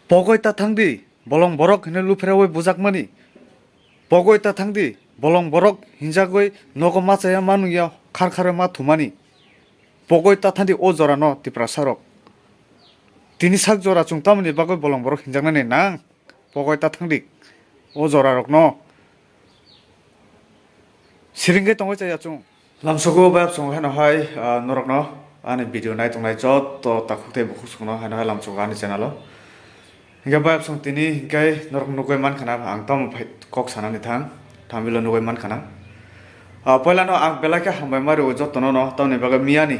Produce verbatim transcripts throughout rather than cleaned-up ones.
Pogoi ta thangdi, bolong borok hwnwi lupherawi bujakmani. Pogoi ta thangdi, bolong borok hinjagwi nogo ma chaya ma nungya khar khar ma thumani. Pogoi ta thangdi o jorano Tiprasarok. Tini sak jora chwng tamoni bagwi bolong borok hinjaknani nang? Pogoi ta thangdi o jorarokno. Siringkhe tongwi chaya chwng. Lamsogo bayapsongo haino hai, ah, norokno ani video nai tongnai joto takhuk tei bukhuk songno haino hai lamsogo ani channel o. Hinkhe bayapsong tini hinkhe norok nugwi mankha na ang tamo phai kok sanani thang, thamilo nugwi mankha na. Ah, poilano ang belai khe hambai ma rwo jotono no, tamoni bagwi miyani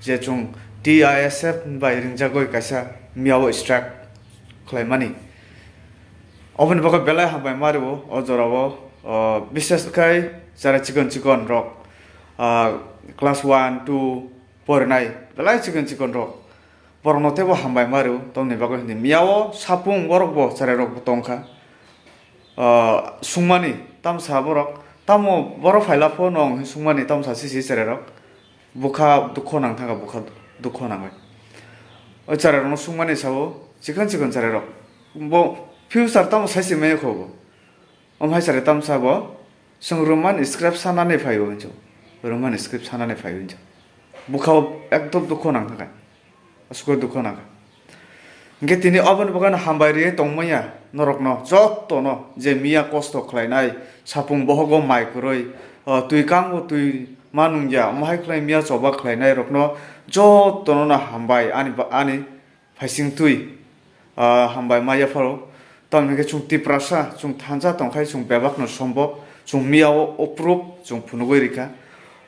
je chwng T I S F bai ringjagwi kaisa miyao strike khlaimani. Oboni bagwi belai hambai ma rwo o jorao, o, bishes khai jara chikon chikon rok, ah, class one, two porinai belai chikon chikon rok. Borokno teibo hambai ma rwo, tamoni bagwi hindi miyao sapung borok bo cherai rok bo tongkha. Ah, sungmani tamsa borok, tamo borok phaila pho nong sungmani tamsa sisi cherai rok. Bwkha dukho nang thangkha, bwkha dukho nangwi. O cherai rokno sungmani sao chikon chikon cherai rok. Bo future tamo sai se maya kho bo. Omo hai cherai tamsa bo chwng Roman script sanani phaiwi hinjo. Roman script sanani phaiwi hinjo. Bwkhao ekdom dukho nang thangkha. Aswk dukho nangkha. Hinkhe tini oboni bagwino hambai rwi tongmaya norokno jotono je miya kosto khlainai, sapung bohogo mai kwrwi, o, twi kango twi ma nungya, omo hai khlai miya choba khlainai rokno jotono no hambai ani ba-, ani phaising twi, ah, hambai ma yapharo. Tamoni hwnkhe chwng Tiprasa, chwng thansa tongkhai chwng bebakno sombo, chwng miyao o proof chwng phunugwi rikha.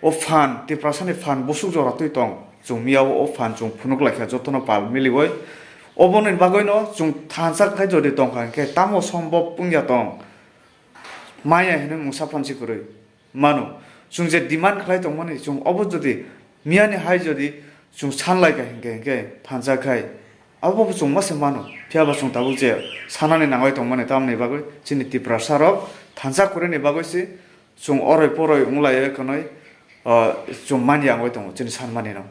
O phan, Tiprasani phan busuk jora twi tong, chwng miyao o phan chwng phunuk laikha jotono pal miliwi. Oboni bagwino chwng thansa khai jodi tongkha hinkhe tamo sombo wngya tong? Maya hinwi mungsa phansi kwrwi. Mano, chwng je demand khlai tongmani, chwng obo jodi miyani hai jodi chwng sanlai kha hinkhe, hinkhe thansa khai, abo bo chwng ma se mano. Phiya ba chwng tabuk je sanani nangwi tongmani, tamoni bagwi chini Tiprasa rok thansa kwrwini bagwi se chwng oroi poroi wng lai kwnwi, o, chwng manya wngwi tongo chini sanmani no.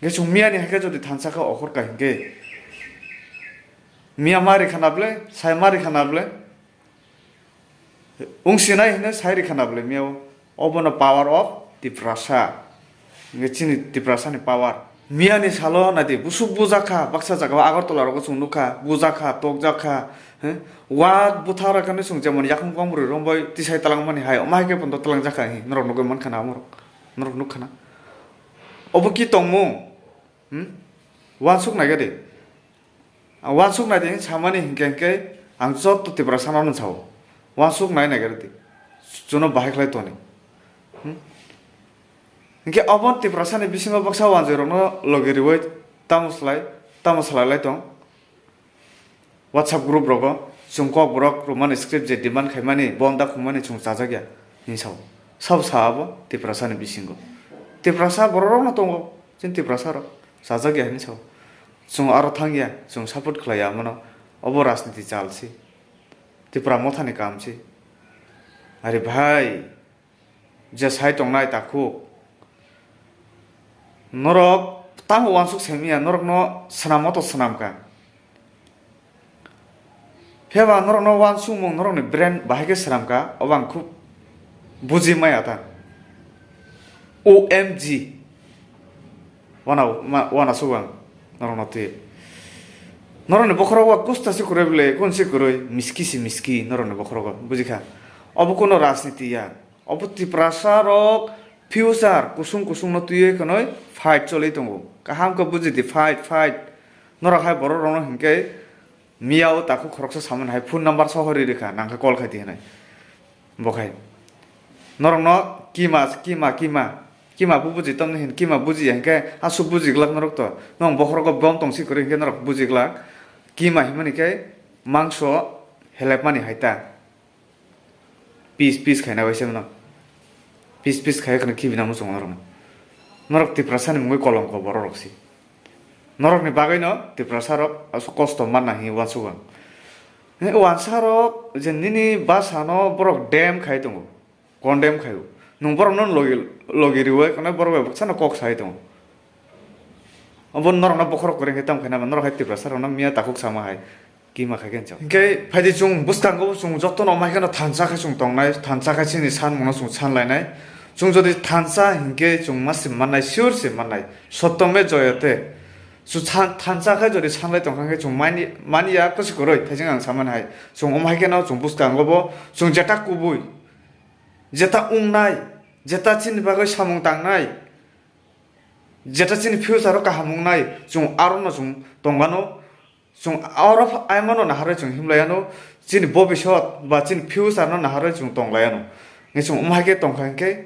Hinkhe chwng miyani hai khe jodi thansa kha okhor kha hinkhe, miya ma rikha na ble, sai ma rikha na ble, wngsinai hwnwi sai rikha na bwlai miyao. Obono power of Tiprasa. Hwnkhe chini Tiprasani power. Miyani salo naidi, busuk bujakha, baksa jagao Agartala rogo chwng nukha, bujakha, tokjakha, he? Wak bwtha rok hinwi chwng jemon yakung kong bwrwi rombai tisai talangmani hai, omo hai khe bondo talangjakha hi, norok nugwi mankha na omorok, norok nukha na. Obo ki tongmung? Hmm? Wansuk naiga de. Ang wansuk nai de samani hinkhe, hinkhe ang joto Tiprasa no sao. Wansuk nai naiga de. Chuno bahai khlai toni. Hmm? Hinkhe obo Tiprasa ni bisingo baksa wanjwi rokno logi riwi tamo slai, tamo slai lai tong. WhatsApp group rogo chwng kok borok Roman script je demand khaimani, bon da khumani chwng chajak ya hinwi sao. Sabo sa abo Tiprasa ni bisingo. Tiprasa borok rok no tongo, chini Tiprasa rok chajak ya hinwi sao. Chwng aro thang ya, chwng support khlai ya mono. Obo rajniti chal si. Tipra motha ni kam si. Are bhai, je sai tongnai takhuk. Norok tamo wansuk saimanya, norokno swnam moto swnamkha. Phiyaba norokno wansukmung norokni brain bahai khe swnamkha, obo ang khub buji maya ta. O M G. Wana, ma-, wana sugo ang norokno twi. Norokni bokhorogo kusta se kwrwi bwle, kun se kwrwi, miski se miski norokni bokhorogo, bujikha? Obo kuno rajniti ya. Obo Tiprasa rok future kusung kusung no twiwi khwnwi fight choli tongo. Kaham khe buji di, fight, fight. Norok hai borok rokno hinkhe miya o takhuk khoroksa samani hai phone number sohorwi rwkha, nangkhe call khai di hinwi. Bo khai norokno kima, kima, kima, kima bo buji tamni hin, kima buji ya hinkhe aswk buji glak norok to. Nong bokhorogo bom tong si kwrwi hinkhe norok buji glak. Kima hinmani khe mangso helepmani hai ta. Piece, piece khaina bai se mano. Piece, piece khai kheno khibi na muchungo norokno. Norok Tiprasa ni mungwi kolomko borok rok si. Norok ni bagwi no Tiprasa rok aswk kosto manna hinwi uansuk ang. He uansa rok je nini basa no borok dam khai tongo, condemn khai o. Nwng borok no logi, logi riwi kheno borok bai bwkha no kok sai tongo. Obo norok no bokhorok kwrwi khe tamo khaina norok hai Tiprasa rok no miya takhuk sama hai. Kima khaikhe chwng. Hinkhe phaidi chwng bwskango chwng jotono omo hai kheno thansa khe chwng tongnai, thansa khe chini sanmungno chwng sanlainai. Chwng jodi thansa hinkhe chwng ma se mannai, sure se mannai. Sotto me joyate. Chwng san-, thansa khe jodi sanlai tongkha khe chwng mani, mani ya kwswi kwrwi, thaising ang samani hai. Chwng omo hai kheno chwng bwskango bo chwng jeta kubui, jeta wngnai, jeta chini bagwi samung tangnai, jeta chini future o kaham wngnai, chwng arono chwng tongano. Chwng aro ph-, aimano naharwi chwng himlaiano, chini bobisot ba chini future no naharwi chwng tonglaiano. Hwnkhe chwng omo hai khe tongkha hinkhe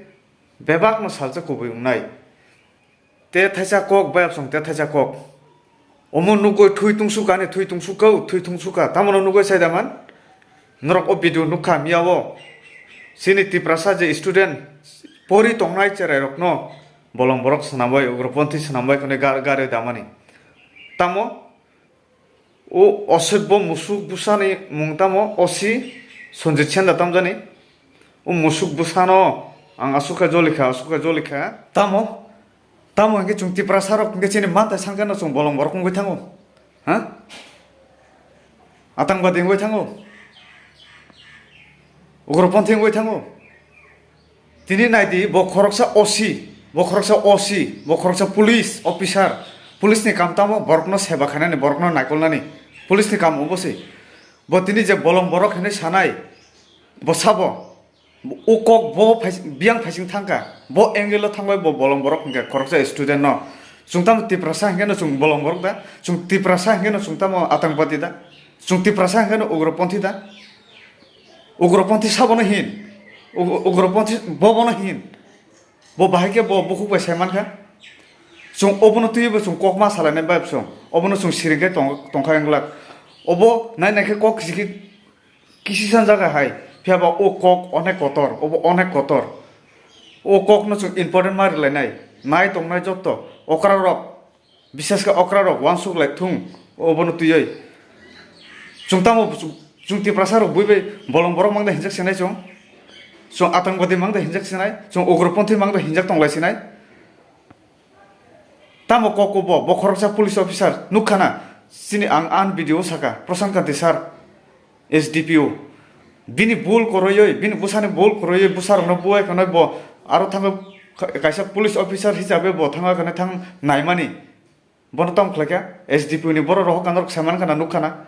bebakno salsa kubui wngnai. Te thaisa kok, bayap chwng te thaisa kok. Omo nugwi thui tungsukha ni, thui tungsukha, thui tungsukha. Tamoni nugwi sai da man? Norok o video nukha miya o. Chini Tiprasa je student pori tongnai cherai rokno bolong borok swnambai, ugroponthi swnambai khwnwi gar-, gari damani. Tamo? O oswk bo musuk bwsani mung tamo? O C Sanjit Senda tamjani. O musuk bwsano ang aswk khe jolikha, aswk khe jolikha. Tamo? Tamo hinkhe chwng Tiprasa rok hinkhe chini mantai sangkhe no chwng bolong borok wngwi thango? Ha? Atangwadi wngwi thango? Ugroponthi wngwi thango? Tini naidi, bo khoroksa O C, bo khoroksa O C, bo khoroksa police officer. Police ni kam tamo borokno seba khainani, borokno naikolnani. Police ni kam obo se. Bo tini je bolong borok hinwi sanai, bo sabo. O kok bo phai-, biyang phaising thangkha. Bo angle o thangbai bo bolong borok hinkhe khoroksa student no. Chwng tamo Tiprasa hinkhe no chwng bolong borok da? Chwng Tiprasa hinkhe no chwng tamo atangwadi da? Chwng Tiprasa hinkhe no ugroponthi da? Ugroponthi sabono hin. Ug-, ugroponthi bobono hin. Bo bahai khe bo bukhuk bai sai mankha. Chwng obono twiwi bo chwng kok ma salainai bai chwng. Obono chwng siring khe tong-, tongkha wnglak. Obo nai nai khe kok kisi khe kisi san jaga hai. Phiya ba o kok onek kotor, obo onek kotor. O kokno chwng important ma rwlainai. Nai tongnai jotto okra rok. Bisas khe okra rok uansuk lai thung, obono twiwi. Chwng tamo, chwng Tiprasa rok bui bai bolong borok mangda hinjak sinai chwng. Chwng atangwadi mangda hinjak sinai, chwng ugroponthi mangda hinjak tonglai sinai. Tamo kok o bo, bo khoroksa police officer nukha na, chini ang an video saka, Prashant Kanti sir. S D P O. Bini bul kwrwiwi, bini bwsani bul kwrwiwi bwsarokno buwai khwnai bo aro thangwi ka-, kaisa police officer hisabe bo thangwi khwnai thang naimani. Bono tamo khlaikha S D P O ni borok rohor kanjorok saiman khana nukha na.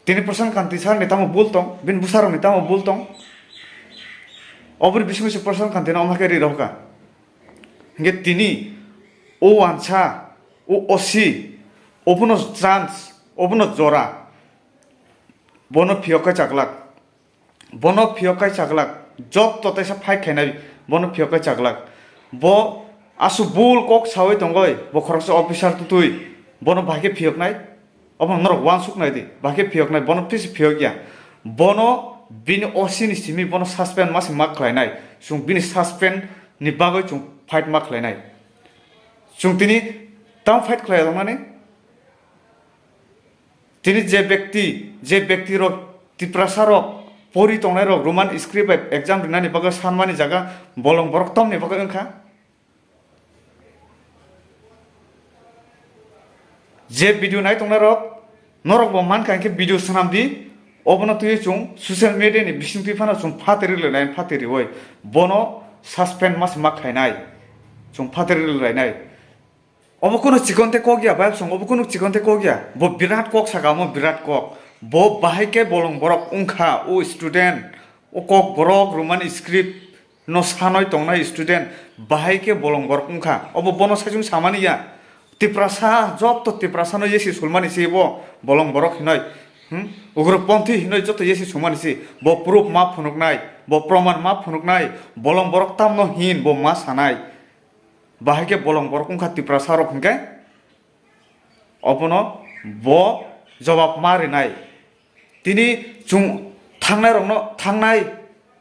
Tini Prashant Kanti sir ni tamo bul tong, bini bwsarokni tamo bul tong. Oboni bisingwi se Prashant Kanti no omo khe ri rohkha. Hinkhe tini o wansa, o O C, obono chance, obono jora. Bono phiyok khe chaklak. Bono phiyok khe chaklak. Jotto teisa fight khainai bono phiyok khe chaklak. Bo aswk bul kok sawi tongoi, bo khoroksa officer tutui. Bono bahai khe phiyoknai. Obo norok uansuk nai di. Bahai khe phiyoknai. Bono phisi phiyok ya. Bono bini O C ni simi bono suspend ma se ma khlainai. Chwng bini suspend ni bagwi chwng fight ma khlainai. Chwng tini tamo fight khlai tongnani? Tini je bekti, je bekti rok, Tiprasa rok, pori tongnai rok, Roman script bai exam rinani bagwi sanmani jaga bolong borok tomni bagwi wngkha. Je video nai tongnai rok, norok bo mankha hinkhe video swnam di, obono twiwi chwng social media ni bisingtwi phano chwng phateri rwlainai, phateri oi. Bono suspend ma se ma khlainai, chwng phateri rwlainai. Obo kunu chikon tei kok ya, bai song, obo kunu chikon tei kok ya. Bo birat kok saka, omo birat kok. Bo bahai khe bolong borok wngkha, o student, o kok borok Roman script no sanoi tongnai student, bahai khe bolong borok wngkha. Obo bono saichung samani ya. Tiprasa, joto Tiprasa no yesi sulmani se bo bolong borok hinoi. Hmm? Ugroponthi hinoi joto yesi sumani se. Bo proof ma phunuknai, bo proman ma phunuknai, bolong borok tamno hin, bo ma sanai. Bahai khe bolong borok wngkha Tiprasa rok hinkhe obono bo jobab ma rinai. Tini chwng thangnai rokno, thangnai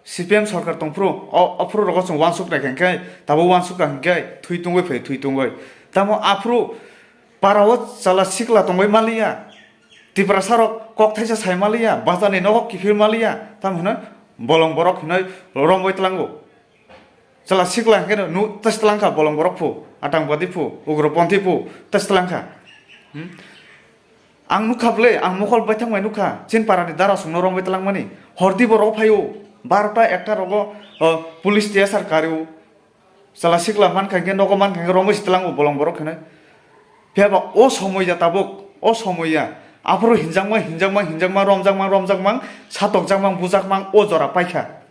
C P M sorkar tongphuru, o, ophuru rogo chwng uansuk nai khe hinkhe, tabuk uansuk kha hinkhe thwi tungwi phai, thwi tungwi. Tamo aphuru para o chwla sikla tongwi maliya, Tiprasa rok kok thaisa sai maliya, bazar ni nogo kiphil maliya, tamo hwnwi bolong borok hinwi romwi tlango. Chwla sikla hwnkhe no nu testlang kha bolong borok phu, atangwadi phu, ugroponthi phu, testlang kha. Hmm? Ang nukha bwle, ang mokol baithang bai nukha, chini parani dara songno romwi twlangmani. Hordi bo rw phaio, barota ekta rogo, o, police T S R kario. Chwla sikla mankha hinkhe, nogo mankha hinkhe romwi se twlango bolong borok hinwi. Phiya ba o somoya tabuk, o somoya. Aphuru hinjakma, hinjakma, hinjakma, romjakma, romjakma, satokjakma, bujakma, o jora paikha.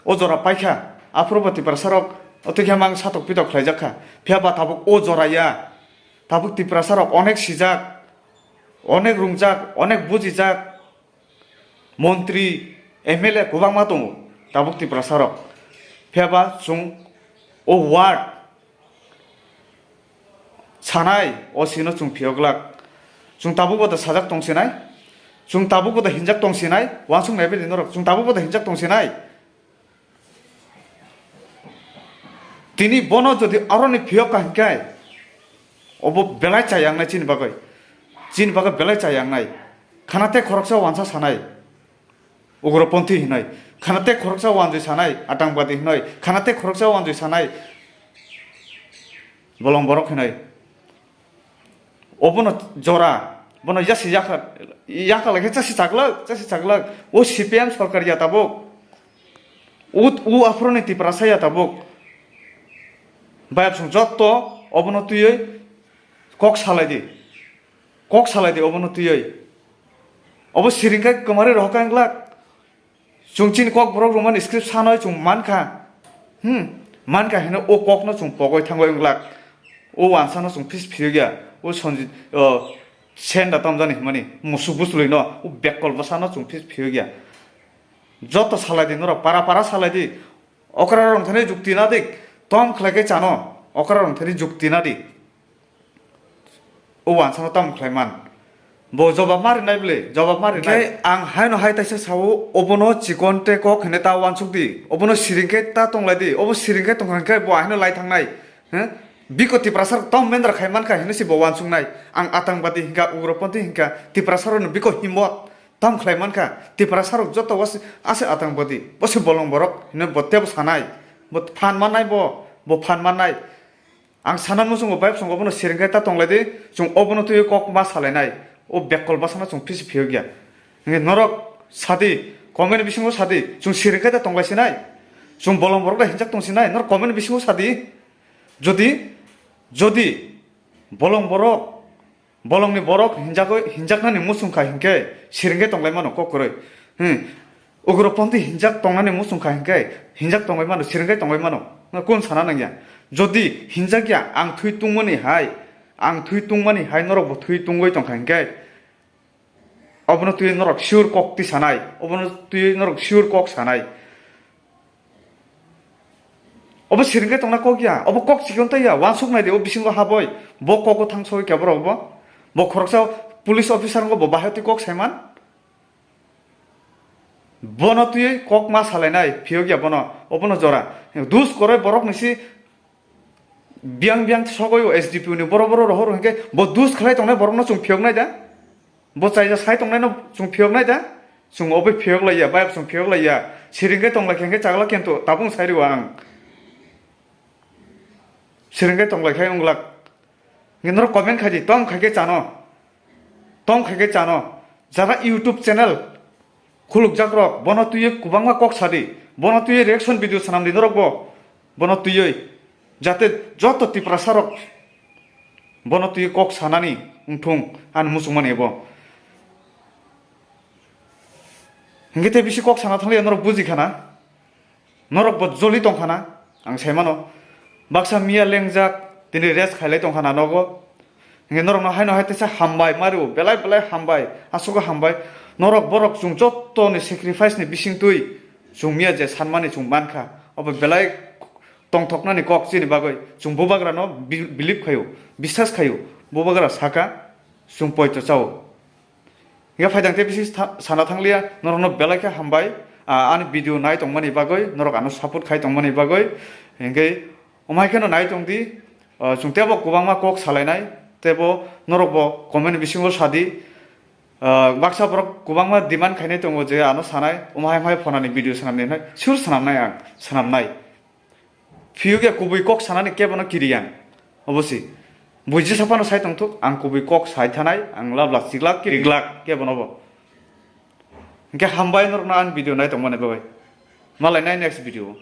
O jora paikha. Aphuru bo Tiprasa rok, o twi khe mang satok pitok khlaijak kha. Phiya ba tabuk o jora ya. Tabuk Tiprasa rok onek sijak, onek rungjak, onek bujijak. Montri, M L A kwbangma tongo tabuk Tiprasa rok. Phiya ba chwng o ward sanai, o sino chwng phiyok glak. Chwng tabuk bo da sajak tong sinai, chwng tabuk bo da hinjak tong sinai, uansuk nai bini norok, chwng tabuk bo da hinjak tong sinai. Tini bono jodi aroni phiyok ka hinkhe, obo belai chayangnai chini bagwi. Chini bagwi belai chayangnai. Khana tei khoroksa uansa sanai, ugroponthi hinoi. Khana tei khoroksa uanjwi sanai, atangwadi hinoi. Khana tei khoroksa uanjwi sanai, bolong borok hinoi. Obono jora, bono yasi yakha, yakha lai khe chasi chaglak, chasi chaglak. O C P M sorkar ya tabuk. O, o aphuruni Tiprasa ya tabuk. Bayapsong jotto obono twiwi kok salai di. Kok salai di obono twiwi. Obo siring khe kwmari rohor kha wng glak. Chwng chini kok borok rwmani script sanoi chwng mankha. Hmm, mankha hino o kokno chwng pogoi thangoi wng glak. O wansano chwng phis phiyok ya. O Sanjit, o, Senda tamjani himani musuk buslui no, o bekkol bwsano chwng phis phiyok ya. Joto salai di norok, para para salai di. Okra rong thani jukti na di. Tom khlai khe chano. Okra rong thani jukti na di. O wansano tamo khlai man? Bo jobab ma rinai bwle, jobab ma rinai. Hwnkhe ang haino hai taisa sao, obono chikon tei kok hinwi ta uansuk di, obono siring khe ta tonglai di, obo siring khe tongkha hwnkhe bo haino lai thangnai. He? Biko Tiprasa rok tamo mendra khai mankha hinwi se bo uansuknai. Ang atangwadi hinkha, ugroponthi hinkha, Tiprasa rokno biko himbot tam khlai mankha. Tiprasa rok joto wasi ase atangwadi, bo se bolong borok hinwi bo tebo sanai. Bo phan mannai bo, bo phan mannai. Ang sana muchungo bai chwng obono siring khe ta tonglai di, chwng obono twiwi kok ma salainai, o bekkol bwsano chwng phisi phiyok ya. Hwnkhe norok sadi, comment bisingo sadi, chwng siring khe ta tonglai sinai, chwng bolong borok da hinjak tong sinai, norok comment bisingo sadi. Jodi, jodi bolong borok, bolongni borok hinjagwi, hinjaknani muchung kha hinkhe siring khe tonglai mano kok kwrwi. Hmm. Ugroponthi hinjak tongnani muchung kha hinkhe, hinjak tongwi mano, siring khe tongwi mano. No kun sana nangya. Jodi hinjak ya, ang thwi tungmani hai, ang thwi tungmani hai norok bo thwi tungwi tongkha hinkhe, obono twi norok sure kok ti sanai, obono twi norok sure kok sanai. Obo siring khe tongna kok ya, obo kok chikon tei ya, uansuk nai di, o bisingo haboi, bo kogo thang soi khe borok bo, bo khoroksa police officer wngkha bo bahai twi kok saiman. Bono twiwi kok ma salainai, phiyok ya bono, obono jora. Dus koroi borok ni si biyang biyang sogoi o S D P O ni boro boro rohor hwnkhe bo dus khlai tongnai borokno chwng phiyok nai da? Bo chaija sai tongnaino chwng phiyok nai da? Chwng obo phiyok lai ya, bayap chwng phiyok lai ya. Siring khe tong lai khe hwnkhe chagla kento tabung sai rw ang. Siring khe tong lai khe wng glak. Hwnkhe norok comment khai di, tong khai khe chano. Tong khai khe chano. Jara YouTube channel khulukjak rok, bono twiwi kwbangma kok sa di. Bono twiwi reaction video swnam di norok bo. Bono twiwi. Jate joto Tiprasa rok bono twiwi kok sanani wngthung, ani muchungmani bo. Hwnkhe tei bisi kok sana thangli norok buji khana. Norok bo joli tong khana, ang sai mano. Baksa miya lengjak, tini rest khailai tong khana nogo. Hingke norokno haino hai teisa hambai mario, belai belai hambai, aswk hambai. Norok borok chwng jottoni sacrifice ni bisingtwi chwng miya je sanmani chwng mankha. Obo belai tongthoknani kok chini bagwi. Chwng bubagrano bi-, believe khaio, biswas khaio. Bubagra saka, chwng poito chao. Hingke phaidang tei bisi tha-, sana thangliya, norokno belai khe hambai, ah, ani video nai tongmani bagwi, norok ano support khai tongmani bagwi. Hingke omhai kheno nai tongdi, ah, chwng teibo kwbangma kok salainai, teibo norokbo comment bisingo sadi, ah, baksa borok kwbangma demand khainai tongo je ano sanai, omhai omhai phonani video swnamdi hinai, sure swnamnai ang, swnamnai. Phiyok ya kubui kok sanani kebono kiriyan. Obosi. Buji saphano sai tongthuk, ang kubui kok sai thanai, ang lablak chiklak, kiklak, kebo nobo. Hingke hambai norokno ani video nai tongmani bagwi. Malai nai next video.